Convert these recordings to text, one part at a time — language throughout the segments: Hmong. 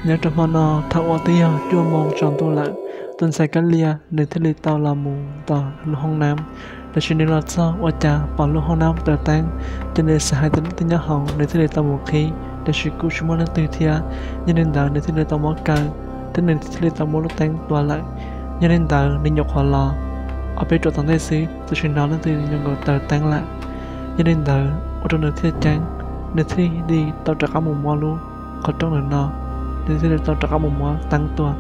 Nyob rau hmo no thaum uas twb yog cuaj moo tsaus ntuj lawm, tus ntxhais Kab Lia nws thiaj li tau los mus tom lub hoob nab. Tab sis nws los txog ua cas pom lub hoob nab taws teeb, ces nws xav hais tias leej twg nyob hauv, nws thiaj li tau mus qhib, tab sis kuj tsis muaj leej twg thiab. Yog li ntawd nws thiaj li tau muab kaw, thiab nws thiaj li tau muab lub teeb tua lawm. Yog li ntawd nws nyuam qhuav los ob peb ruam tom ntej xwb, tam sim no leej twg yuav nkaus taws teeb lawm. Yog li ntawd ua rau nws thiaj ceeb, nws thiaj li tau rov qab mus muab lub qhov rooj ntawm no, nws thiaj li tau rov qab mus muab teeb tua.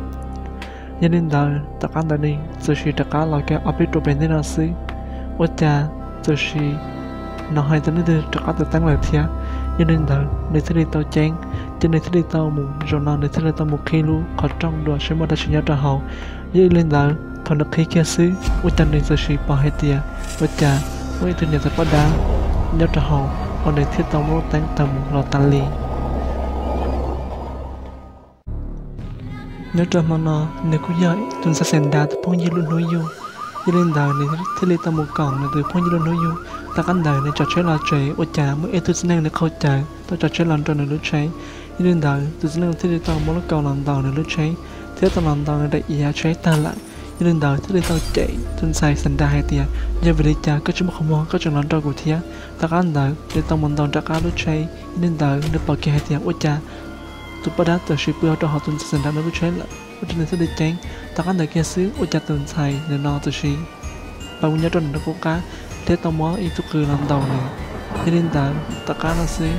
Yog li ntawd tom qab ntawd nws txawm sim rov qab los kiag ob peb ruam pem ntej no xwb, ua cas txawm sim hnov hais tias leej twg rov qab taws teeb lawm thiab. Yog li ntawd nws thiaj li tau ceeb, ces nws thiaj li tau mus zaum no, nws thiaj li tau mus qhib lub qhov rooj dua seb muaj dab tsi nyob rau hauv. Yog li ntawd thaum nws qhib kiag xwb, ua cas nws txawm sim pom hais tias ua cas muaj ib tug niam tais poj dab nyob rau hauv, uas nws thiaj tau muab lub teeb taws mus los tas li. Nyob rau hmo no nws kuj yog tus ntxhais Xeem Nra tus phooj ywg lub hnub yug. Yog li ntawd nws thiaj li tau mus koom nws tus phooj ywg lub hnub yug. Tom qab ntawd nws tso tsheb los tsev, ua cas muaj ib tug txiv neej nws qaug cawv tau tso tsheb los nrog nws lub tsheb. Yog li ntawd tus txiv neej thiaj li tau muab lub kaus los ntaus nws lub tsheb, thiab tau los ntaus nws daim iav tsheb tag lawm. Yog li ntawd thiaj li tau cem tus ntxhais Xeem Nra hais tias, yog vim li cas koj tsis muaj qhov muag koj tseem los nrog kuv thiab? Tom qab ntawd nws tau mus ntaus nram qab lub tsheb, yog li ntawd nws pom kiag hais tias ua cas tus poj dab txawm sim pw rau hauv tus ntxhais Xeem Nra no lub tsheb lawm, ua rau nws thiaj li ceeb. Tom qab ntawd kiag xwb ua cas tus ntxhais ntawm no txawm sim pw nyob rau nws lub qub qab, thiab tau muab ib tug qws los ntaus nws. Yog li ntawd tom qab no xwb,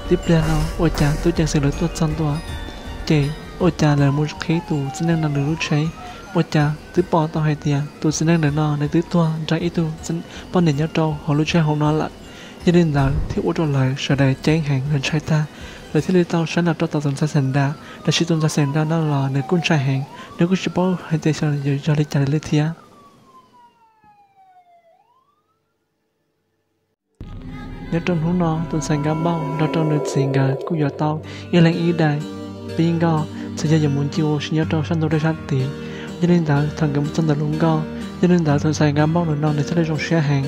tib pliag no ua cas tub ceev xwm lawv tuaj txog ntua, ces ua cas lawv mus qhib tus txiv neej no nws lub tsheb, ua cas twb pom tau hais tias tus txiv neej ntawm no nws twb tuag nrog ib tug poj niam nyob rau hauv lub tsheb hauv no lawm. Yog li ntawd thiaj ua rau lawv sawv daws ceeb heev, lawv ntshai tag, lawv thiaj li tau sab nram rau tom tus ntxhais Xeem Nra. Tab sis tus ntxhais Xeem Nra no los nws kuj ntshai heev, nws kuj tsis paub hais tias xyov yog li cas li thiab. Nyob rau hnub no tus ntxhais Nkaj Npauj nrog rau nws txiv nkawd kuj yuav tau ib leeg ib daim pib nkoj, txawm yog yuav mus ncig ua si nyob rau sab ntug dej sab tid. Yog li ntawd thaum nkawd mus txog ntawm lub nkoj, yog li ntawd tus ntxhais Nkaj Npauj ntawm no nws thiaj li zoo siab heev,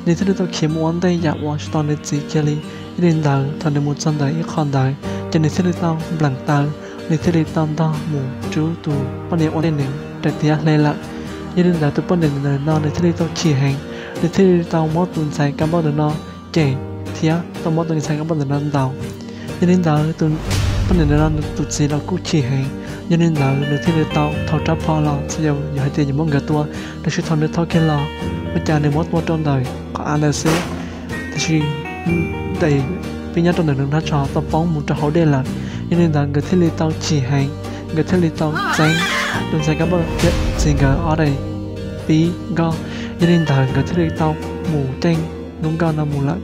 nws thiaj li tau khiav mus ua ntej yam uas tsis tau nws txiv kiag li. Yog li ntawd thaum nws mus txog ntawm ib qho ntawd, ces nws thiaj li tau nplees taw, nws thiaj li tau ntog mus rub tus poj niam ua ntej nws daim tiab hle lawm. Yog li ntawd tus poj niam ntawm no nws thiaj li tau chim heev, nws thiaj li tau muab tus ntxhais Nkaj Npauj ntawm no cem thiab tau muab tus ntxhais Nkaj Npauj ntawm no ntaus. Yog li ntawd tus poj niam ntawm no tus txiv los kuj chim heev, yog li ntawd nws thiaj li tau thau rab phom los txawm yog hais tias yuav muab nkawd tua, tab sis thaum nws thau kiag los, ua cas nws muab tua rau ntawm qhov av ntawd xwb, tab sis daim pib nyob rau ntawm nws hnab tsho tau poob mus rau hauv dej lawm. Yog li ntawd nkawd thiaj li tau chim heev, nkawd thiaj li tau txeeb tus ntxhais Nkaj Npauj thiab txiv nkawd ob daim pib nkoj. Yog li ntawd nkawd thiaj li tau mus ceej lub nkoj no mus lawm.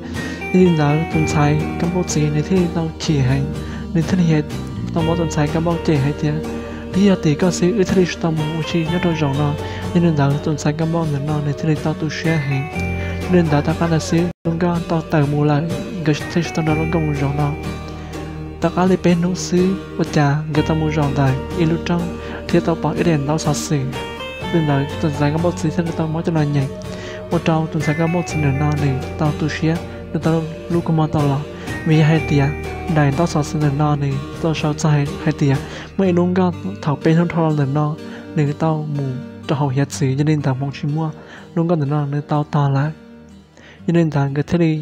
Yog li ntawd tus ntxhais Nkaj Npauj txiv nws thiaj li tau chim heev, nws thiaj li tau muab tus ntxhais Nkaj Npauj cem hais tias, twb yog tim koj xwb wb thiaj li tsis tau mus ua si nyob rau zaum no. Yog li ntawd tus ntxhais Nkaj Npauj ntawm no nws thiaj li tau tu siab heev. Yog li ntawd tom qab ntawd xwb lub nkoj tau tawm mus lawm, nkawd thiaj tsis tau nrog lub nkoj mus zaum no. Tom qab li peb hnub xwb ua cas nkawd tau mus zaum ntawm ib lub roob thiab tau pom ib daim ntaub xov xwm. Yog li ntawd tus ntxhais Nkaj Npauj txiv thiaj li tau muab coj los nyeem, ua rau tus ntxhais Nkaj Npauj txiv ntawm no nws tau tu siab, nws tau lub kua muag tau los, vim yog hais tias daim ntaub xov xwm ntawm no nws tau sau txog hais tias muaj ib lub nkoj thaum peb hnub dhau los ntawm no nws tau mus rau hauv hiav txwv, yog li ntawd hmoov tsis muaj, lub nkoj ntawm no nws tau tog lawm. Yog li ntawd nkawd thiaj li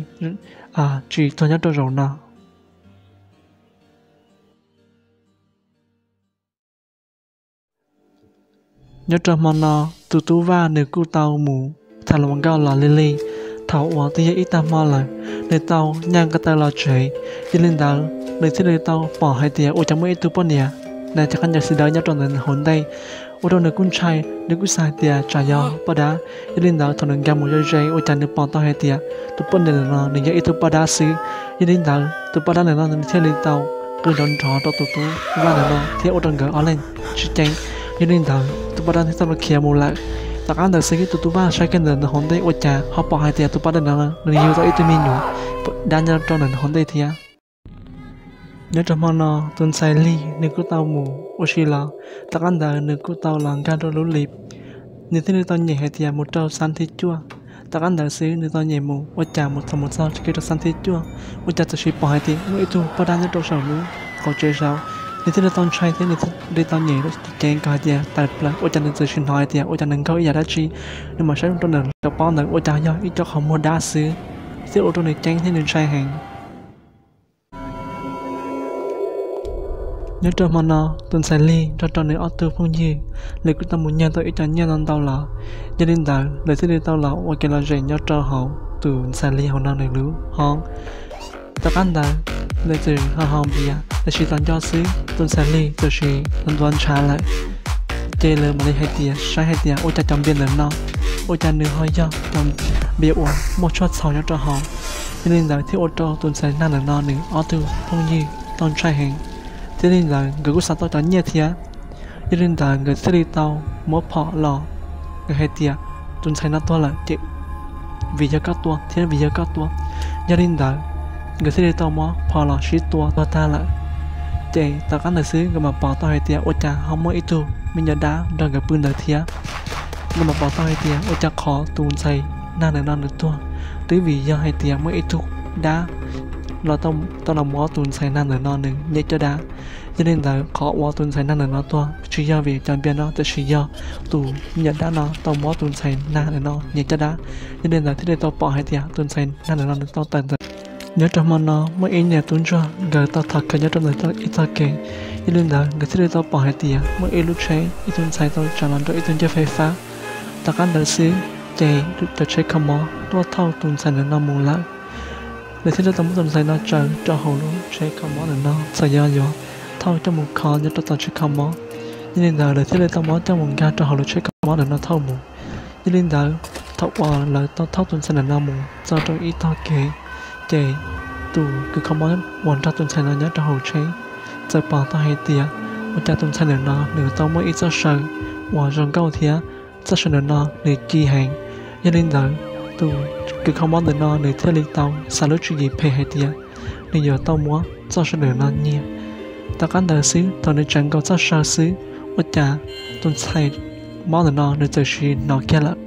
tsis tuag nyob rau zaum no. Nyob rau hmo no tus tub Vaj nws kuj tau mus tham hluas nkauj los lig lig, thaum uas twb yog ib tag hmo lawm, nws tau nyaj ko taw los tsev. Yog li ntawd nws thiaj li tau pom hais tias ua cas muaj ib tug poj niam hnav cev khaub ncaws xim dawb nyob rau ntawm nws hauv ntej, ua rau nws kuj ntshai, nws kuj xav hais tias tsam yog poj dab. Yog li ntawd thaum nws nkag mus ze ze ua cas nws pom tau hais tias tus poj niam ntawm no nws yog ib tug poj dab xwb. Yog li ntawd tus poj dab ntawm no nws thiaj li tau qw nrov nrov rau tus tub Vaj ntawm no thiab ua rau nkawd ob leeg tsis ceeb. Yog li ntawd tus poj dab thiaj tau los khiav mus lawm. Tom qab ntawd xwb tus tub Vaj saib kiag ntawm nws hauv ntej ua cas ho pom hais tias tus poj dab ntawm no nws yug tau ib tug me nyuam dab nyob rau ntawm nws hauv ntej thiab. Nyob rau hmo no tus ntxhais Lig nws kuj tau mus ua si los, tom qab ntawd nws kuj tau los nkag rau lub li, nws thiaj li tau nyem hais tias mus rau xab thib cuaj. Tom qab ntawd xwb nws tau nyem mus ua cas mus txog mus txog tsis kiv rau xab thib cuaj, ua cas txawm sis pom hais tias muaj ib tug poj dab nyob rau saum lub qhov tsev saud. Nws thiaj li tau ntshai thiab nws thiaj li tau nyem ceev kom hais tias tawm plaws, ua cas nws txawm sim hnov hais tias ua cas nws nkaug ib yam dab tsi. Nws mam saib rau nws cov paub ntawd ua cas yog ib co qhov muag dab xwb, thiaj ua rau nws ceeb thiab nws ntshai heev. Nyob rau hmo no, tus ntxhais Lig nrog rau nws ob tug phooj ywg, lawv kuj tau mus nyiag tau ib co nyiaj no ntau los. Yog li ntawd lawv thiaj li tau los ua kev lom zem nyob rau hauv tus ntxhais Lig hauv no nws lub hoob. Tom qab ntawd, lawv txawm ho haus npias, tiam sis tos nco xwb tus ntxhais Lig txawm sim ntuav ntshav lawm. Ces lawv mam li hais tias, saib hais tias ua cas cov npias ntawm no, ua cas nws ho yog cov npias uas muaj tshuaj txhaum nyob rau hauv. Yog li ntawd thiaj ua rau tus ntxhais nag ntawm no nws ob tug phooj ywg tau ntshai heev. Thiab li ntawd nkawd kuj xav tau cov nyiaj thiab. Yog li ntawd nkawd thiaj li tau muab phom los, nkawd hais tias tus ntxhais no tuag lawm ces vim yog koj tua thiab vim yog koj tua. Yog li ntawd nkawd thiaj li tau muab phom los sib tua tuag tag lawm. Ces tom qab ntawd xwb nkawd mam pom tau hais tias ua cas ho muaj ib tug me nyuam dab nrog nkawd pw ntawd thiab. Nkawd mam pom tau hais tias ua cas qhov tus ntxhais nag ntawm no nws tuag, twb vim yog hais tias muaj ib tug dab los tau los muab tus ntxhais nag ntawm no nws nyem caj dab. Yog li ntawd qhov uas tus ntxhais nag ntawm no tuag tsis yog vim cov npias no, tiam sis yog tus me nyuam dab no tau muab tus ntxhais nag ntawm no nyem caj dab. Yog li ntawd thiaj li tau pom hais tias tus ntxhais nag ntawm no nws tau tawm ntawd. Nyob rau hmo no muaj ib niam tub ntsuag nkawd tau thov khawv nyob rau ntawm ib tog kev. Yog li ntawd nkawd thiaj li tau pom hais tias muaj ib lub tsheb ib tug ntxhais tau tsav los rau ib tug ncej fais fab. Tom qab ntawd xwb ces cov tsheb kho mob tuaj thauj tus ntxhais ntawm no mus lawm. Lawv thiaj li tau muab tus ntxhais no tsaws rau hauv lub tsheb kho mob ntawm no txawm yog yuav thauj coj mus kho nyob rau tom tsheb kho mob. Yog li ntawd lawv thiaj li tau muab coj mus nkag rau hauv lub tsheb kho mob ntawm no thauj mus. Yog li ntawd thaum uas lawv tau thauj tus ntxhais ntawm no mus txog rau ib tog kev, ces tus kws kho mob uas nrog tus ntxhais no nyob rau hauv tsheb txawm pom tau hais tias ua cas tus ntxhais ntawm no nws tau muaj ib txoj saw uas zoo nkauj thiab txoj saw ntawm no nws ci heev. Yog li ntawd tus kws kho mob ntawm no nws thiaj li tau xav lub tswv yim phem hais tias nws yuav tau muab txoj saw ntawm no nyiag. Tom qab ntawd xwb thaum nws tsaws nkaus txoj saw xwb, ua cas tus ntxhais mob ntawm no nws txawm sim hnov kiag lawm.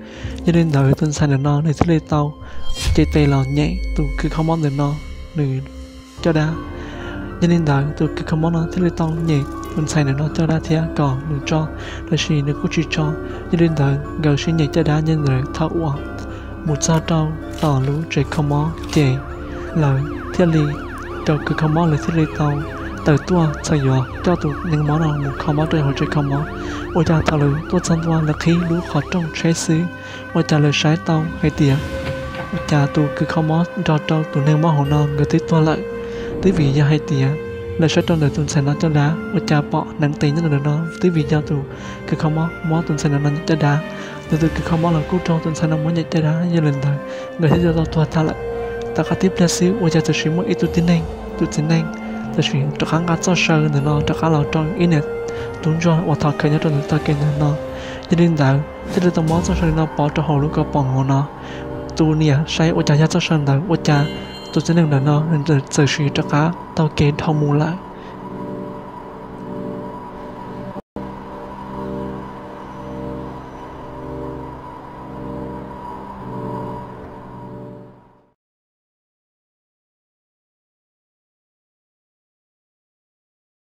Yog li ntawd tus ntxhais ntawm no nws thiaj li tau cev tes los nyem tus kws kho mob ntawm no nws caj dab. Yog li ntawd tus kws kho mob no thiaj li tau nyem tus ntxhais ntawm no caj dab thiab kom nws tso, tab sis nws kuj tsis tso. Yog li ntawd nkawd sib nyem caj dab nyob ntawd thaum uas mus txog rau tom lub tsev kho mob ces lawv thiaj li, cov kws kho mob lawv thiaj li tau tawm tuaj txawm yuav coj tus neeg mob no mus kho mob rau hauv tsev kho mob. Ua cas thaum lawv tuaj txog ntua lawv qhib lub qhov rooj tsheb xwb, ua cas lawv saib tau hais tias ua cas tus kws kho mob nrog rau tus neeg mob hauv no nkawd twb tuag lawm. Twb vim yog hais tias lawv saib rau ntawm tus ntxhais no caj dab ua cas pom hneev tes nyob ntawm no, twb vim yog tus kws kho mob muab tus ntxhais ntawm no nyem caj dab. Ntawm tus kws kho mob los kuj raug tus ntxhais no muab nyem caj dab, yog li ntawd nkawd thiaj li tau tuag tag lawm. Tom qab tib pliag xwb ua cas txawm sim muaj ib tug tib neeg, tus txiv neej txawm sim rov qab nqa txoj saw ntawm no rov qab los rau ib niam tub ntsuag uas thov khawv nyob rau ntawm tog kev ntawm no. Yog li ntawd thiaj li tau muab txoj saw ntawm no pov rau hauv lub kaus poom hauv no. Tus niam saib ua cas yog txoj saw ntawd ua cas tus txiv neej ntawm no txawm sim rov qab taug kev dhau mus lawm.